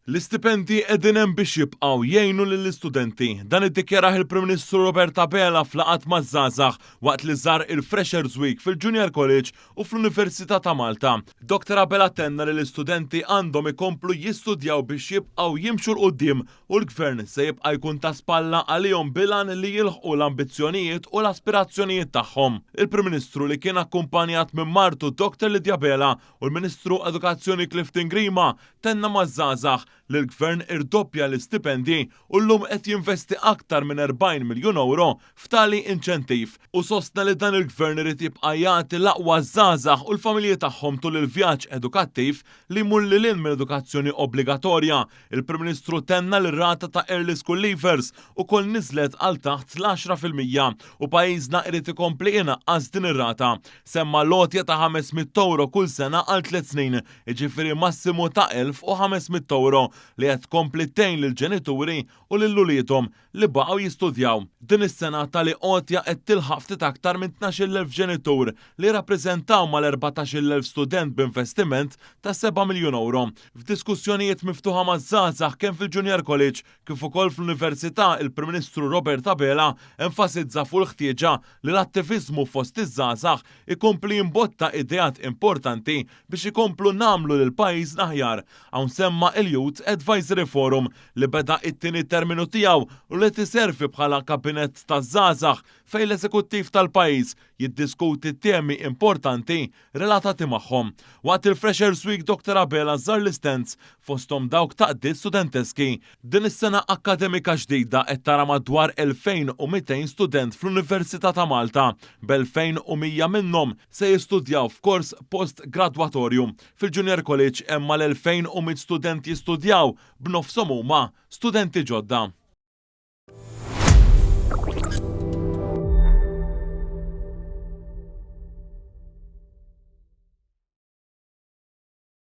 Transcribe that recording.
L-istipendji qegħdin hemm biex jibqgħu jgħinu lill-istudenti. Dan iddikjarah il-Prim Ministru Robert Abela f'laqgħat maż-żgħażagħ waqt li żar il-Freshers Week fil-Junior College u fl-Università ta' Malta. Dr Abela tenna li l-istudenti għandhom ikomplu jistudjaw biex jibqgħu jimxu 'l quddiem u l-Gvern se jibqa' jkun ta' spalla għalihom bil-għan li jilħqu l-ambizzjonijiet u l-aspirazzjonijiet tagħhom. Il-Prim Ministru li kien akkumpanjat minn martu Dr Lydia Abela u l-Ministru Edukazzjoni Clifton Grima tenna maż-żgħażagħ li l-Gvern irdoppja l-istipendji u llum qed jinvesti aktar minn 40 miljun ewro f'tali inċentiv u sostna li dan il-Gvern irid jibqa' jagħti l-aqwa żgħażagħ u l-familji tagħhom tul il-vjaġġ edukattiv li jmur lil hinn mill-edukazzjoni obbligatorja. Il-Prim Ministru tenna li r-rata ta' early school leavers ukoll niżlet għal taħt l-10% u pajjiżna irid ikompli inaqqas din ir-rata. Semma l-għotja ta' 500 ewro kull sena għal tliet snin, jiġifieri massimu ta' 1,500 ewro li qed tkompli tgħin lill-ġenituri u lil uliedhom li baqgħu jistudjaw. Din is-sena tali għotja qed tilħaq ftit aktar minn 12,000 ġenitur li jirrappreżentaw mal-14,000 student b'investiment ta' 7 miljun ewro. F'diskussjonijiet miftuħa maż-żgħażagħ kemm fil-Junior College kif ukoll fl-Università il-Prim Ministru Robert Abela enfasizza fuq il-ħtieġa li l-attiviżmu fost iż-żgħażagħ ikompli jimbotta ideat importanti biex ikomplu nagħmlu lil pajjiżna aħjar. Hawn semma il-Youth Advisory Forum li beda it-tieni terminu tiegħu u li qed iservi bħala kabinett taż-żgħażagħ fejn l-eżekuttiv tal-pajjiż jiddiskuti temi importanti relatati magħhom. Waqt il-Freshers Week Dr Abela żar l-istands fosthom dawk ta' qdiet studenteski. Din is-sena akkademika ġdida qed tara madwar 2,200 student fl-Università ta' Malta, b'2,100 minnhom se jistudjaw f'kors post-gradwatorju. Fil-Junior College hemm mal-2,100 student jistudjaw, b'nofshom huma studenti ġodda.